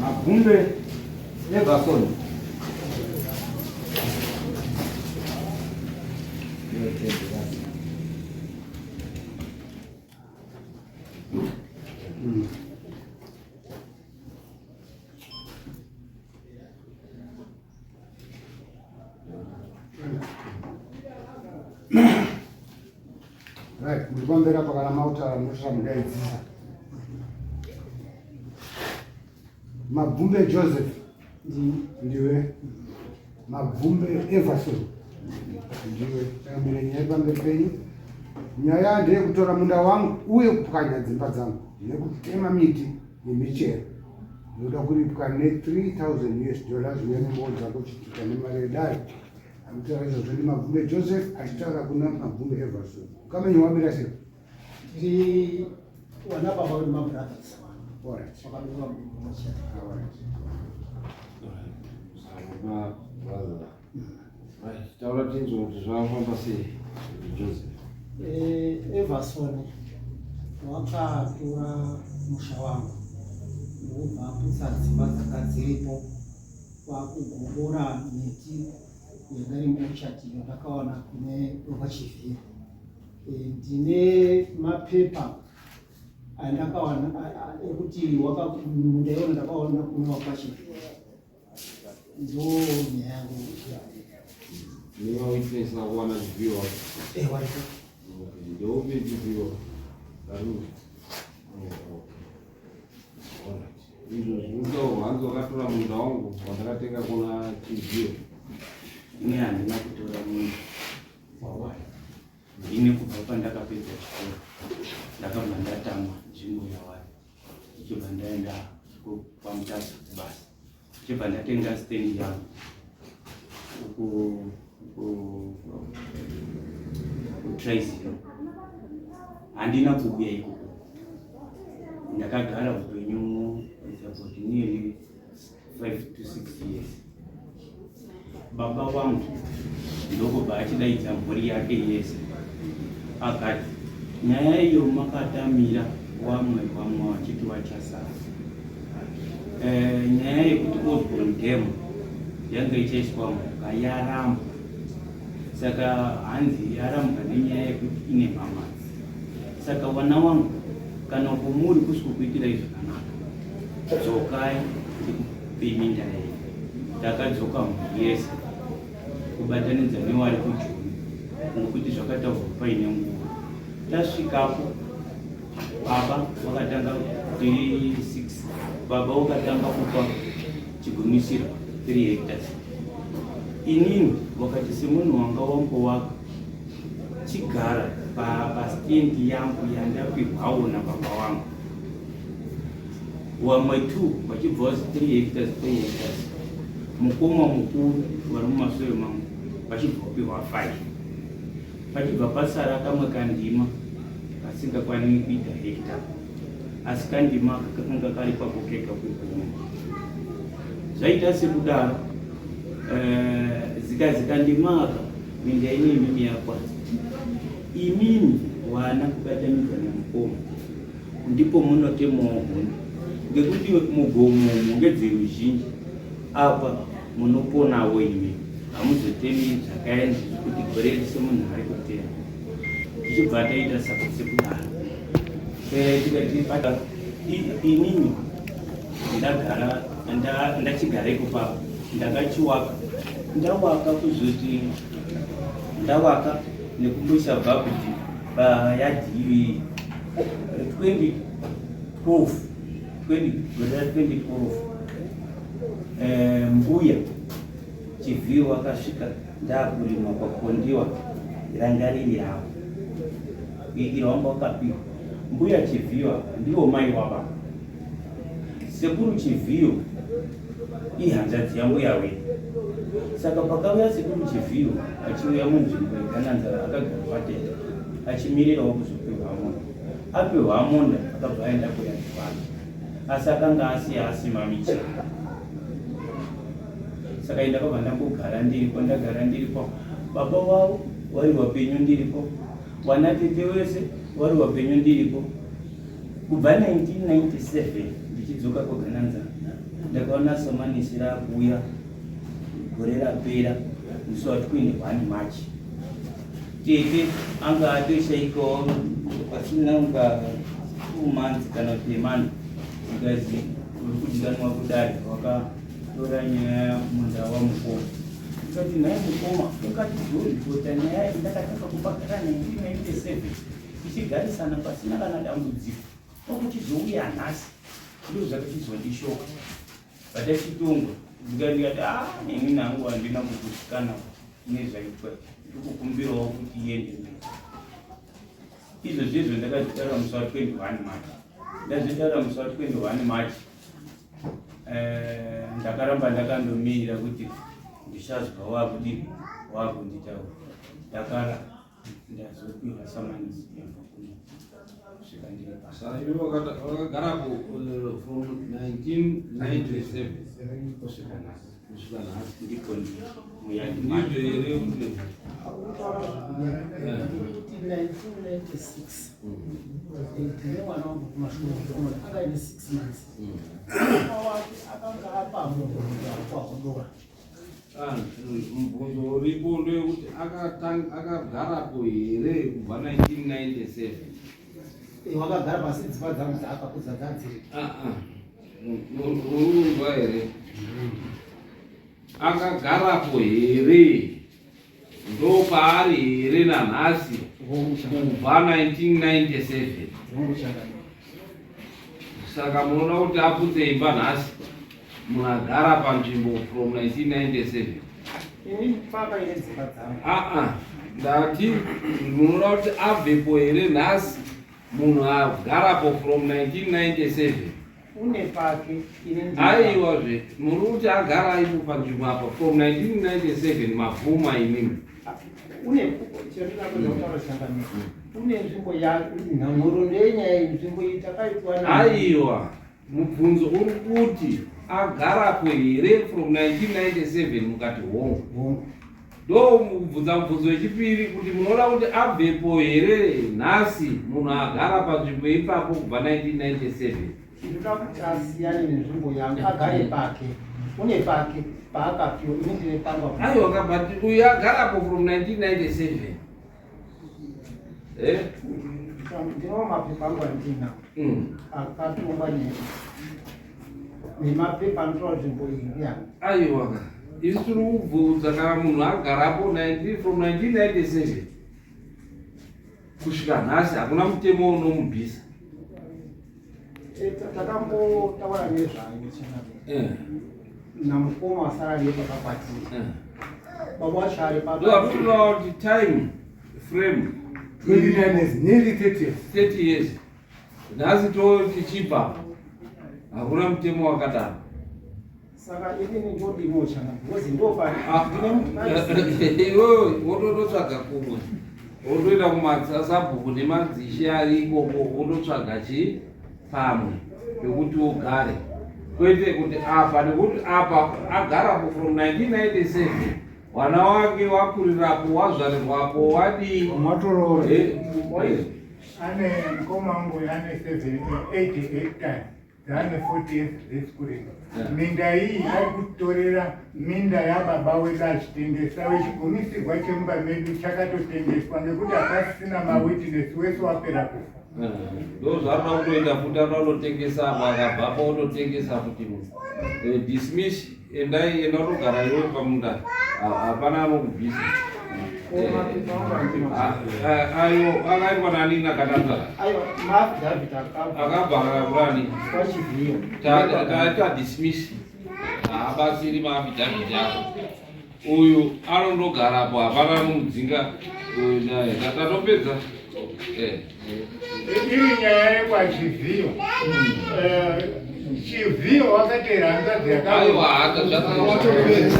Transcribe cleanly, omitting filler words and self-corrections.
Mabvumbe Everson. Right, muri pamberi apa kana mautaura munotora mudaidzisa. Mabvumbe Joseph. Ndiwe. Mabvumbe Everson. Ndiwe. Takamira nyaya pamberi penyu. Nyaya ndeyekutora munda wangu uye kupwanya dzimba dzangu nekutema miti nemichero. Ndoda kuripwa ne 3000 US dollars uye nembowo dzako chituta nemari yedare. Akutaura izvozvo ndiMabvumbe Joseph achitaura kuna Mabvumbe Everson. Kamenyu wamira sei? Tiri wana baba wedu mabrothers. Alright. Vakaberekwa mumwe chete. Alright. Brother. Right, taura tinzwe kuti zvafamba sei Joseph. Eh, Everson wakatora musha wangu ndokubva aputsa dzimba dzanga dziripo kwakugobora miti yanga iri muorchard iyo ndakawana kune wekwaChivhiyo. Eh, ndine mapepa andakawana ekuti munda iwona ndakaona kune wekwaChivhiyo. Ndo nyaya yangu. Niwa witness akuwana Chivhiyo. Eh, waripo. Okay, ndeupi Chivhiyo? Karu. Alright. Izvo zvinotaurwa hanzi wakatora munda wangu wandakatenga kuna Chivhiyo. Ini handina kutora munda wawani. Ini kubva pandakapedza chikoro ndakabva ndatama nzvimbo yawani ndichibva ndaenda kwaMutasa kubasa ndichibva ndatenga stand yangu uku kuTrizero. Handina kuuya ikoko, ndakagara upenyu about nearly 5 to 6 years. Baba wangu ndokubva achidaidza mhuri yake yese akati nyaya iyo makatamira wamwe vamwe vachiti vachasara nyaya yekuti Osborne Dam yange ichaiswa mhuka yarambwa, saka hanzi yarambwa nenyaya yekuti ine mhamadzi. Saka wana wangu, kana kumuri kusikukuitirai zvakanaka, dzokai ndikupei minda yenyu. Takadzoka mhuri yese kubatanidza newari kuJoni, nokuti zvakataurwa paine nguva. Tasvikapo baba wakatanga tiri 6, baba wakatanga kupa chigumisiro 3 hectares. Inini wakati semunhu wanga wambowaka chigara pastendi yangu yandapihwawo nababa wangu, wamwe 2 vachibva wazi 3 hectares 3 hectares, mukoma mukuru vari mumashure mangu vachibva wapihwa 5, pachibva pasara kamwe kandima kasingakwani kuita hectare, asi kandima kakanga kari pako kega kuguma. Zvaita sekudaro, zikazi kandima aka minda yenyu imimi yakwana, imimi wana kubatanidza nemukoma ndipo munotemawo huni, ngekuti mugomo umu ngedzeruzhinji apa munoponawo imi, hamuzotemi zvakaenda kuti gore rese munhu ari kutema. Tichibva taita sekudaro, tikati inini ndagara ndachigara ikopapo, ndakachiwaka, ndawaka kuzoti ndawaka nekumboisa bhabhudhi payadhi iyi 2012 gore ra 2012. Mbuya Chivhiyo wakasvika ndakurima kwaKondiwa, ranga riri ravo iro wanga wakapiwa. Mbuya Chivhiyo ndivo mai wababa. Sekuru Chivhiyo ihanzvadzi yambuya wedu. Saka pakauya sekuru Chivhiyo achiuya munzvimbo yeGananzara, akagara patete achimirirawo kuzopihwa munda. Apihwa munda akabva aenda kuyadhi kwake, asi akanga asiya asima michero. Saka ndakabva ndangogara ndiripo, ndagara ndiripo. Baba wavo wari wapenyu ndiripo, wana tete wese wari wapenyu ndiripo. Kubva 1997 ndichidzoka kwaGananzara Ndakaona samanisi rakuuya gore rapera musi wa 21 March. Tete anga atoshaikawo pasina kunga 2 months kana kuti month, zvikanzi uri kudikanwa kudare, wakatora nyaya munda wamukoma. Ndikati, "Nhai mukoma, ungatizoripota nyaya iyi? Ndakatanga kupakata 1997 tichigarisana pasina kana dambudziko, kwakuchizouya nhasi." Ndo zvakachizondishoka vatachitongwa. Ndikati, "A, neni nangu handina kugutsikana nezvaitwa, ndikukumbirawo kuti iende mberi." Izvo zvizvo ndakazvitaura musi wa21 March. Ndazvitaura musi wa21 March, ndakaramba ndakandomirira kuti ndichazwa wakudi wakunditaura. Ndakara ndazopiwa samanisi yabva kuno kusvika ndiri pasi. Saka iwe wakagarapo from 1997 kusvika nhasi. Kusvika nhasi. Ndipo muyadi. Ndizvo here kuti Kuti 1996 ndine mwana wangu kumashure anga aine 6 months, mwana wake akanga apa munhu kwahodora. Ah, mubvunzo uripo ndewekuti akagarapo here kubva 1997? Wakagara pasi, dzimba dzangu dzaakakudza dzadziri. Ah, ah. Urunzwa here? Akagarapo here? Ndo paari here nanhasi kubva 1997? Saka munoda kuti aputse imba nhasi, munhu agara panzvimbo from 1997? Ini pakaine dzimba dzangu. Aa, ndati munoda kuti abvepo here nhasi, munhu agarapo from 1997? Une pake, ini Aiwazve, muri kuti agara ipo panzvimbo apa from 1997, mabvuma imimi. Une chandingakuza kutaura, changamiro, une nzvimbo yanhoroondo yenyaya iyi. Nzvimbo iyi takaitwa na Aiwa, mubvunzo uri kuti agarapo here from 1997, mukati hongu. Hongu. Ndo mubvunza mubvunzo wechipiri kuti munoda kuti abvepo here nhasi, munhu agara panzvimbo ipapo kubva 1997? Ndinoda kuti asiyane nenzvimbo yangu, agare pake. Une pake paakapiwa, ini ndine pangu. Aiwa, but uyu agarapo from 1997, eh? Ndinowo mapepa angu andinawo akatongwa nemapepa anotora nzvimbo iyi ndiyangu. Aiwa, isu tiri kubvunza kana munhu agarapo 19 from 1997 kusvika nhasi, hakuna mutemo unomubvisa. Takambotaura nezvayo, changamiro, namukoma wasara ariye pakakwatira. Baba wacho ari Ndoatikuda kuti time frame. 29 years, nearly 30 years. 30 years nhasi to tichibva, hakuna mutemo wakadaro. Saka inini ndodimo, changamiro, because ndopa Ah, iwewe wotototsvaga kumwe, wotoenda kumasabhuku nemadzishe ari ikoko, wototsvaga chi pamwe pekuti ugare, kwete kuti apa, nekuti apa agarapo from 1997, wana wake wakurirapo, wazvarirwapo, wadii. Mwatoroora. Eh, eh. Ane mukoma wangu ane 78 hectare dzaane 40 years dzesikurima. Minda iyi ari kutorera minda yababa wedu achitengesa. Wechigumisirwa chemumba medu chakatotengeswa nekuti hapasisina mawitness, wese wapera kufa. Ndo zvaanoda kutoita futi, anoda kutotengesa apo akabvapo, ototengesa futi munhu. Dismiss, endai, enda utogara iwe pamunda. Hapana anokubvisa. Ayo akaitwa nani nakatanzara? Aiwa, maaffidavit akabva. Akabva akakurani? Kwachivhiyo. Taita dismiss, haabatsiri maaffidavit ako. Uyu anondogarapo, hapana anomudzinga uyu naye. Tatopedza. Iri nyaya yekwachivhiyo, Chivhiyo wakateera hanzvadzi. Aiwa, hata zvatopedza.